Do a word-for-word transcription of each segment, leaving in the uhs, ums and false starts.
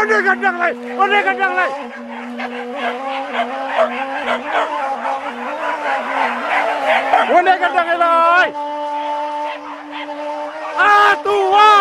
Ondeh gadang lai, ondeh gadang lai. Ondeh gadang lai. Ah, tuo.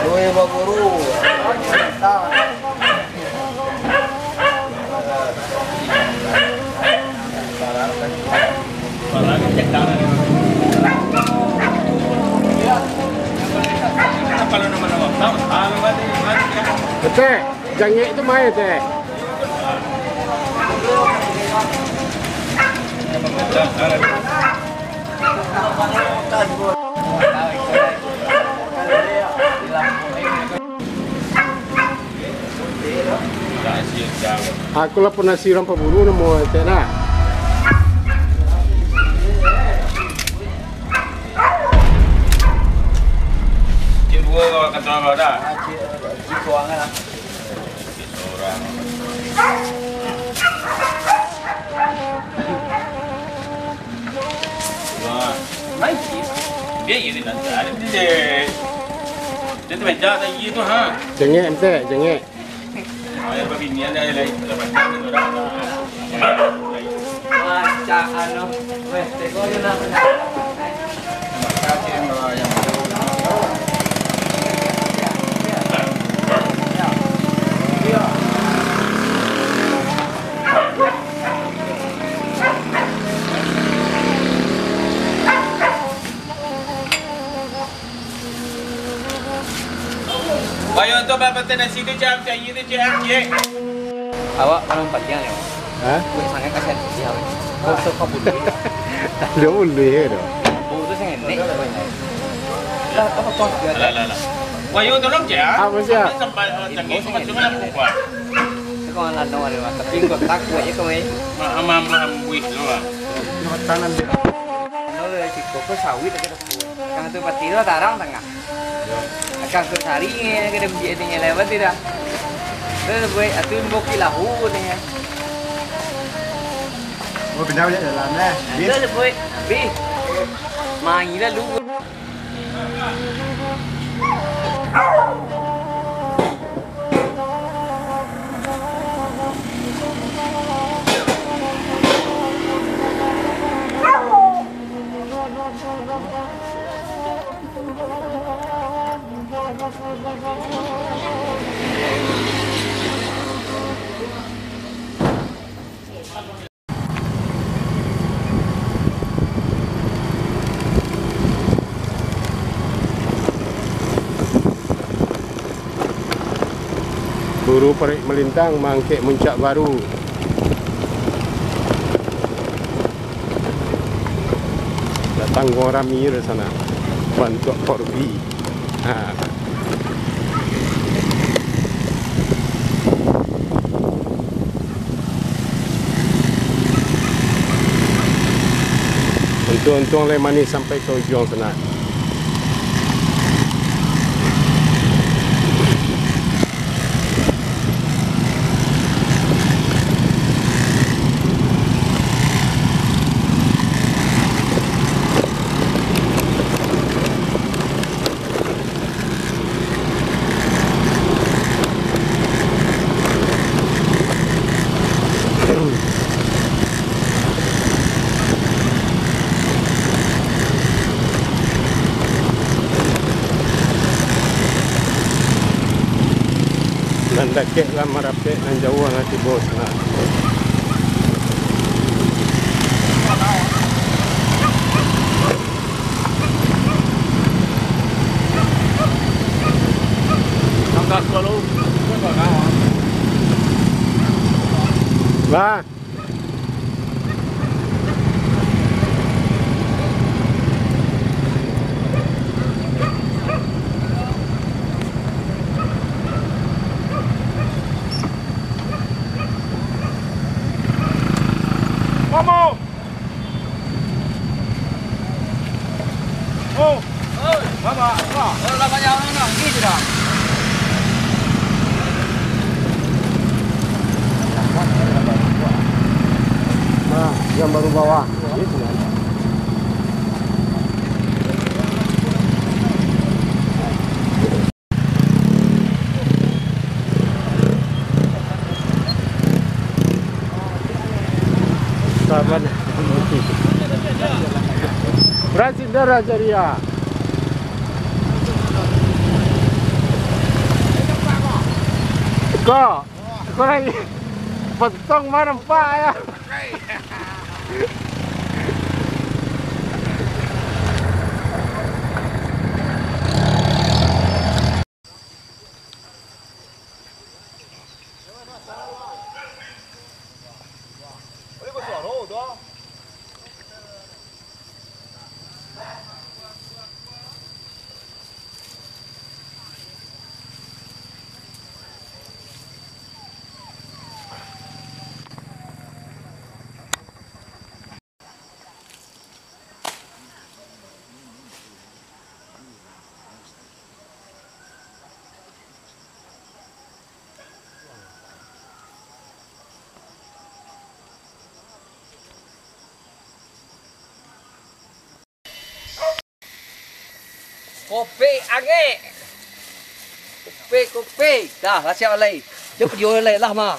Woi, baguru. Betul. Jangek tu main teh. Aku lah pernah siram paburu namo etek nah. Cik dua kawan kata abang dah. Cik, cik, cik, Sorang. Wah. Mai, Cik. Dia, dia, dia, dia, dia. Dia tu meja tak iya tu, ha? Jengek, ente, jengek. Ayo, babinian dah, lain. Dah macam tu dah. Macam anu. Weh, tengok je lah. Bayo tu, ba-, bateh nasi tu, Cik, cik, cik, cik, cik. Awak malam panjang yo. Hah? Buek sangaik kasian dia. Kau sok kau bunuh. Tak ada bunuh ya, doh. Bau tu sangaik naik. Lah, apa kau sudah? Lah, lah, lah. Wahyu, tolong, Cik, ah. Apa, siap? Sampai, eh, cangkir, masuk dalam kuah. Kau anak dong ada, tapi kau takut je kau, eh. Ma-, ma-, ma-, buih tu, ah. Tanam dia. Kalau dari situ, kau sawit aja dah. Kang tu pati tu tarang tangah. Akang tu sari nge, kada biji ati nge lewat tu dah. Tu buek atu bokil lahu tu nge. Oh, pindah balik dalam, eh. Ada le buek. Bih. Main lalu. Buru Parik Malintang maangkek Muncak Baru. Datang urang rami dari sana. Bantuak korbi. Ha. Untuang-untuang lai manih sampai ka ujuang sana. Nan dakek lah marapek, nan jauah lah tibo sanak. Bah. Vamos! Oh, mama, apa? Oh, lah banyak orang nak. Ini sudah. Nah, yang baru bawah. Ini sudah. Saban. Berhasil darah jadi ya. Kok, kok lagi petong mah nampak ya. Kopi angek. Kopi, kopi. Dah, lah siap lai. Jom, jom lai lah, mah.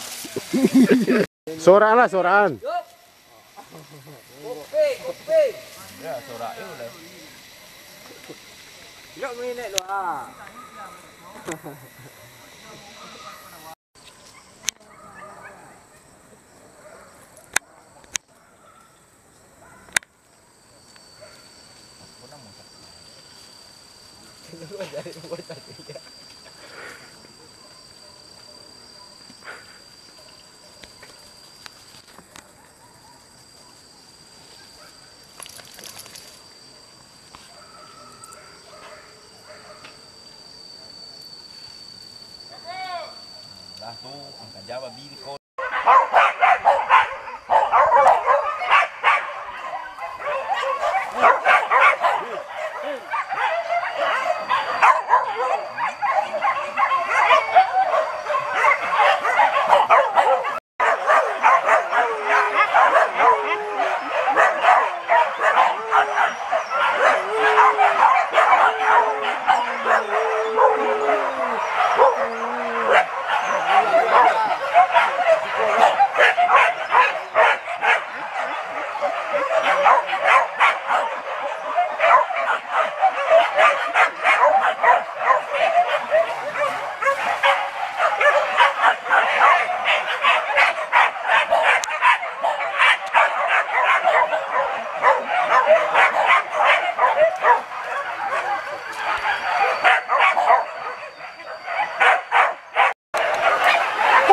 Sorak lah, sorakan. Jom. Kopi, kopi. Ya, sorak yo lah. Nak main naik lu, ah. Lah tu, angka jawab bini kau.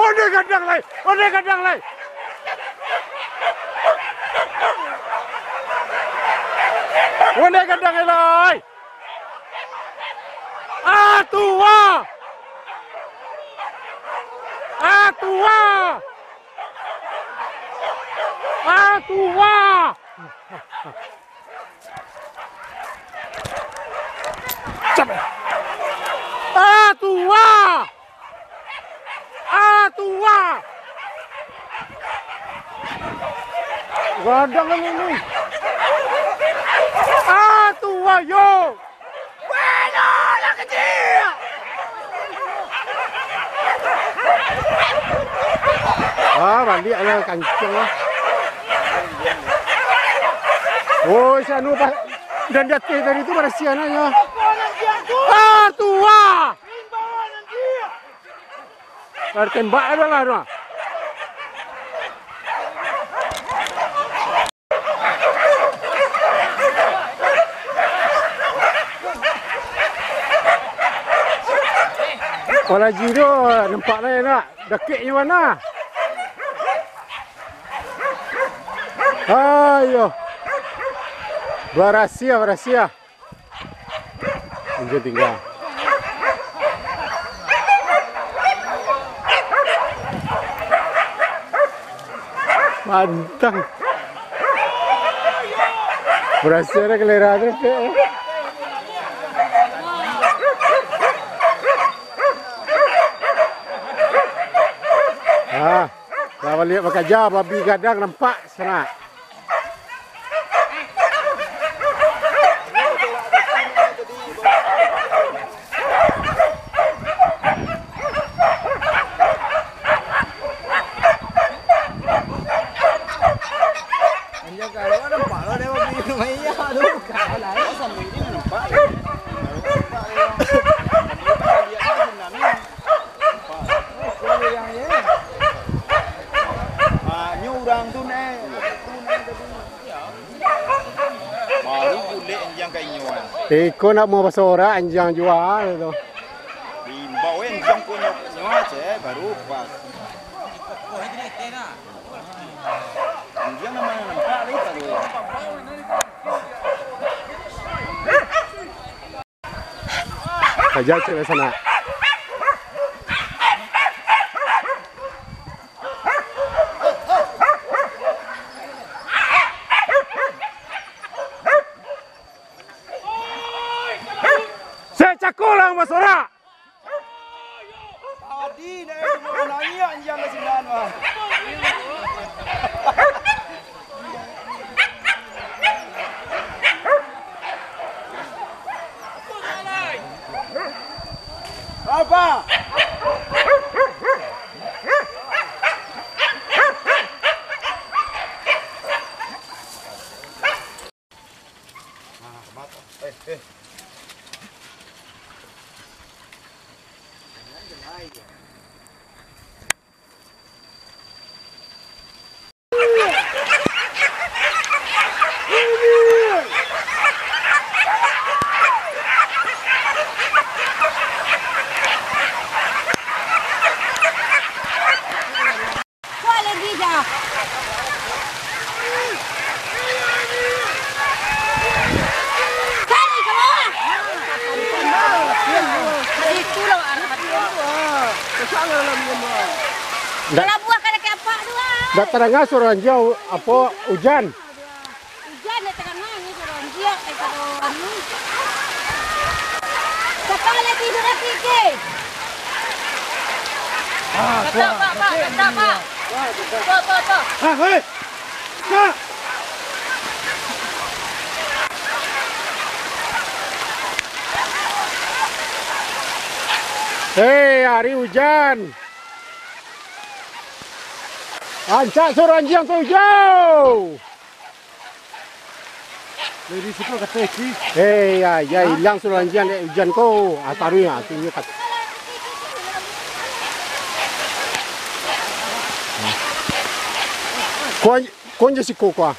Onde gadang lai! Onde gadang lai! Onde gadang lai! Atua! Atua! Atua! Capek. Atua! Atua! Gadang ini. Atua yo! Ah, baliak lah kancang lah. Oh, si anu pas dan di ateh tadi tu barasiah nyo. Ah, tuah. Lah tembak ado lah tu. Kalau Ji tu nampak lain nak. Dakek Iwan ah. Ayo. Barasiah, barasiah. Anjing tinggal. Pantang. Barasiah dah kelera tu. Baliak bakaja, babi gadang nampak, sanak. Anjing, kalau nampak lo dia babi rumah iya tu, bukan lah. Oh, sambil ini nampak ya. Nampak ya. Dia kan tsunami. Nampak. Oh, dia yang ini. Ah, nyo urang tu, Nek. Tu, Nek, tadi. Baru bulek anjing ka inyo, ah. Iko nak mau basorak anjing jual tu. Diimbau, eh, anjing ko nyo, nyo aja, baru pas. Anjing nama nampak lagi tadi. Saja cek sanak. Sek cako lah basorak. Tadi nak, eh, cuma nak ngiak anjing ka sinan, wah. Apa? Kuat lagi dah. Cari ke bawah. Itulah arah. Ndak, kalau buah kada kapak tu ah. Ndak tadanga suaro anjing, apo, ujan. Ujan dah tadanga ni, suaro anjiak, eh, suaro anu. Siapa lagi sudah fikir? Ah, Pak, Pak, Pak, Pak, Pak. Pak, Pak, Pak. Ah, hei! Pak! Hei, hari ujan. Rancak suaro anjing tu, jo! Dari situ kata Eki. Hei, ya, ya, ilang suaro anjing dek ujan ko. Ah, taruih, ah, tinggi kat-, ko anj-, ko anjing siko ko, ah.